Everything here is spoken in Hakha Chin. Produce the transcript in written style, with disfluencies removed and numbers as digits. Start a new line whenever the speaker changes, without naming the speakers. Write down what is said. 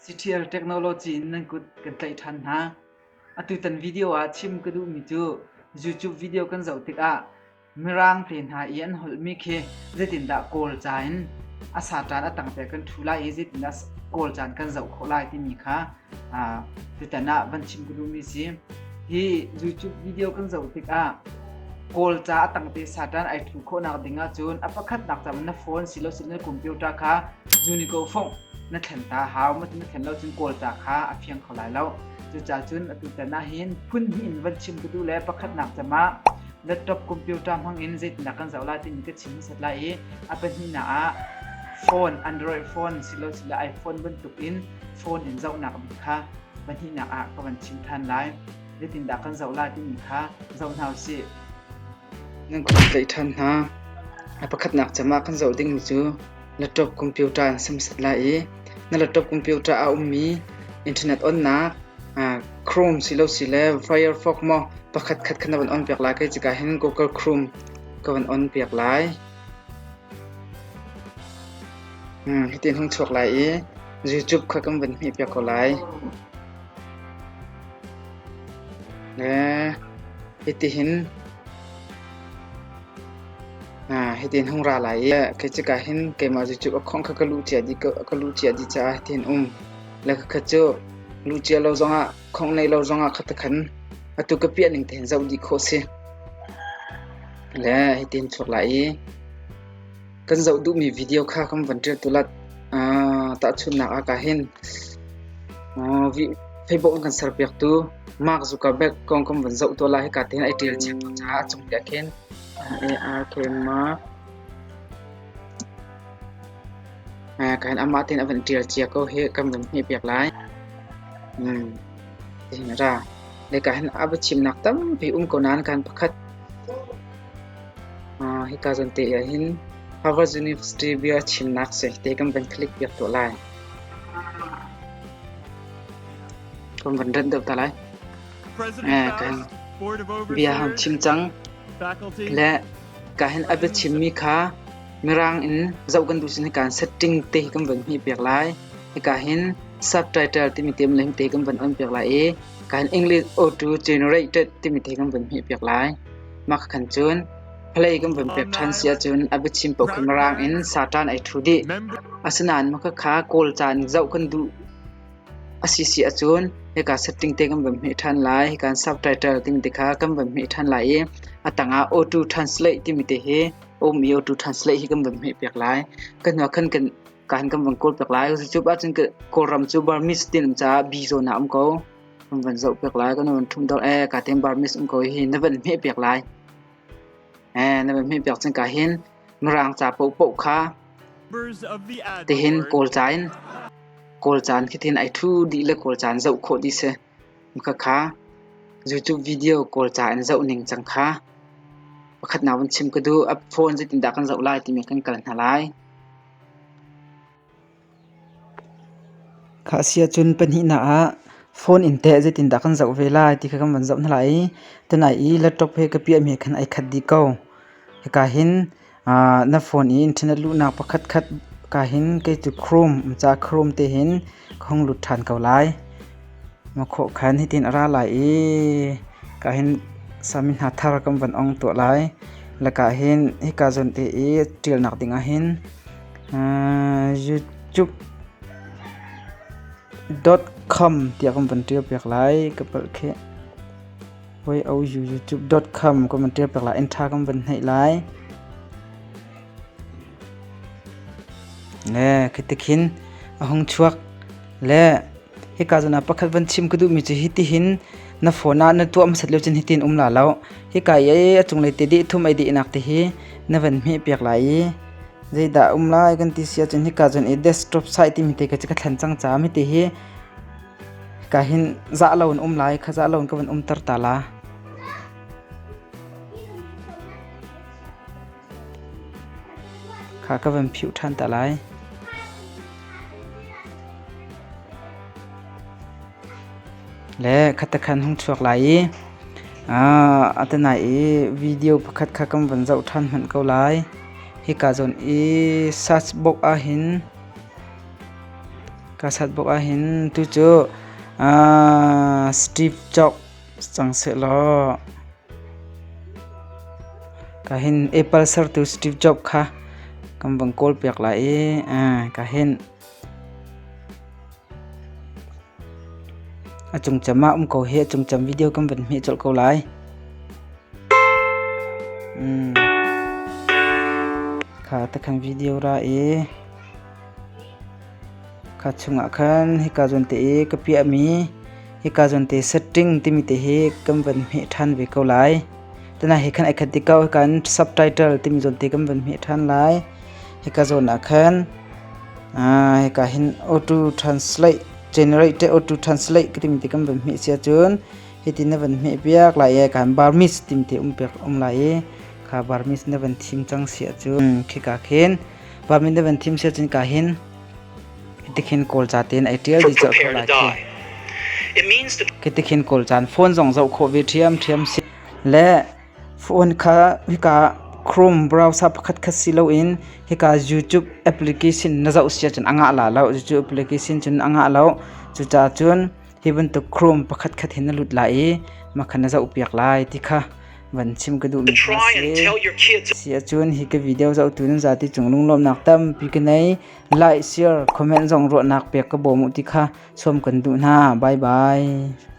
CTL Technology in nan kut kan tlaih ṭhan hna. Atutan video ah chim ka duhmi cu YouTube video kan zoh tikah Mirang te hna i an holhmi khi zeitindah Kawl ca in a satan a tangte kan ṭhu lai i zeitindah Kawl ca in kan zoh khawh lai timi kha tutan ah van chim ka duhmi si. Hi YouTube video kan zoh tikah Kawl ca a tangte satan ai ṭhu khawhnak ding ahcun a pakhatnak cam na phone silo na computer kha Unico fongh na thlen ta hau ma na thlen lo cun Kawl ca kha a fiang kho lai lo. Cucaah cun atutan ah hin phun hnih in van chim ka duh le pakhatnak cam ah laptop computer hmang in zeitindah kan zoh lai timi ka chim hmasat lai i a pahnihnak ah phone Android phone silo sile iPhone bantuk in phone in zohnak bik kha pahnihnak ah ka van chim than lai. Zeitindah kan zoh lai timi kha zoh hna usih.
Nan kut tlaih ṭhan hna. A pakhatnak cem ah kan zoh dingmi cu laptop computer an samsat lai i na laptop computer ah a ummi internet onnak Chrome silo sile Firefox maw pakhat khat kha na van on piak lai. Kei cikah hin Google Chrome ka van on piak lai. Hitin hung chuak lai i YouTube kha kan van hmeh piak ko lai. Le hitihin hitin hung ra lai i kei cika hin keimah cu a khong kha ka luh cia dih ka luh cia dih caah hitin um. Le khakhat cu luh cia lo zongah khong nei lo zongah kha takhan atu ka piah ning te hin zoh dih khawh si. Le hitin chuak lai i Kan zoh duhmi video kha kan van ṭial tulat. Tahchunhnak ah ka hin Facebook an kan serpiaktu Mark Zuckerberg kong kan van zoh tuah lai. Hika te hin ai ṭial cia ko caah a cung te ah khin ARK Mark ka hin amah tein a van ṭial cia ko hi kan van hmehpiak lai. Tihin a ra. Le ka hin a biachimnak tampi um ko nain kan pakhat Hika zawn te ah hin Harvard University bia chimnak si te kan van click piak tuah lai. Kan van rat deuh ta lai. Kan bia hang chim cang le ka hin a bia chimmi kha mirang in zoh kan duh sin hika setting te hi kan van hmeh piak lai. Hika hin subtitle timi te le te kan van on piak lai i ka hin English auto generated timi te kan van hmeh piak lai. Mah khan cun play kan vun pek ṭhan si ahcun a biachim paoh khi Mirang in Satan ai ṭhu dih. Asinain mah khakha Kawl ca in zoh kan duh a si si ahcun hika setting te kan vun hmeh ṭhan lai. Hika subtitle timi te kha kan vun hmeh ṭhan lai i a tangah auto translate timi te hi a um i auto translate hi kan vun hmeh piak lai. Kan hnu ah khan kan kan kan vun kawl piak lai. Cucu ahcun Kawlram cu Burmese ti an um caah B zawn ah a um ko. Kan van zoh piak lai kan van ṭhum deuh ee ka tem Burmese um ko hi na van hmeh piak lai. Ee na van hmeh piak cang ka hin Mirang ca paohpaoh kha tihin Kawl ca in Kawl ca in khitin ai ṭhu dih le Kawl ca in zoh khawh dih si. Khakha YouTube video Kawl ca in zoh ning cang kha pakhat na van chim ka duh. A phone zeitindah kan zoh lai timi kan kal hna lai. Khah si ahcun pahnihnak ah phone in teh zeitindah kan zoh ve lai ti kha kan van zoh hna lai i tunai i laptop he ka piahmi he khan ai khat dih ko. Hika hin na phone i internet luhnak pakhat khat ka hin kei cu Chrome um caah Chrome te hin ka hung lut ṭhan ko lai. Ma khawh khan hitin a ra lai i ka hin sami hna thar kan van ong tuah lai. Le ka hin hika zawn te i ṭialnak ding ah hin youtube.com tiah kan van ṭial piak lai ka palh kheh. Youtube.com kan van ṭial piak lai enter kan van hneih lai. Le khi tikhin a hung chuak le hika zawn ah pakhat van chim ka duhmi cu hitihin na phone ah na tuah hmasat lio cun hitin um la lo. Hika i a cunglei te deh thum ai dehnak te hi na van hmeh piak lai i zeidah um lai kan ti si ahcun hika cun i desktop site timi te kha cu ka thlen cang caah mite hi hika hin zah lo in um lai kha zah lo in ka van umter ta la. Kha ka van phiuh ṭhan ta lai. Le khatakhan hung chuak lai i a tanai i video pakhat kha kan van zoh ṭhan hmanh ko lai. Hika zawn i search box ahhin Ka sat bok ahhin tu cu Steve Jobs cang sehlaw ka hin Apple sertu Steve Jobs kha kan van kawl piak lai i ka hin a cungcam ah um ko hi a cungcam video kan van hmeh colh ko lai. Kha takhan video ra i Kha chungah khan hika zawn te i ka piahmi hika zawn te setting timi te hi kan van hmeh ṭhan ve ko lai. Tana hi khan ai khat ti ko hika in subtitle timi zawn te kan van hmeh ṭhan lai. Hika zawn ah khan hika hin auto translate generate auto translate timi te kan van hmeh sia cun hitin na van hmeh piak lai i kan Burmese timi te um piak um lai i kha Burmese na van thim cang sia cun khika khin Burmese na van thim sia cun ka hin Hitikhin Kawlca tein ai ṭial dih colh ko lai khi. Khitikhin Kawlca phone zong zoh khawh ve ṭhiamṭhiam si. Le phone kha hika Chrome browser pakhat khat si loin hika YouTube application na zoh sia cun a ngah la lo. YouTube application cun a ngah lo. Cucaah cun hi bantuk Chrome pakhat khat hin na lut lai i mah kha na zoh piak lai ti kha van chim ka duhmi kha si. Si ahcun hi ka video zohtu nan zati cung lunglawmhnak tampi ka nei. Like, share, comment zong ruahnak pek ka bawm u ti kha sawm kan duh hna. Bye bye.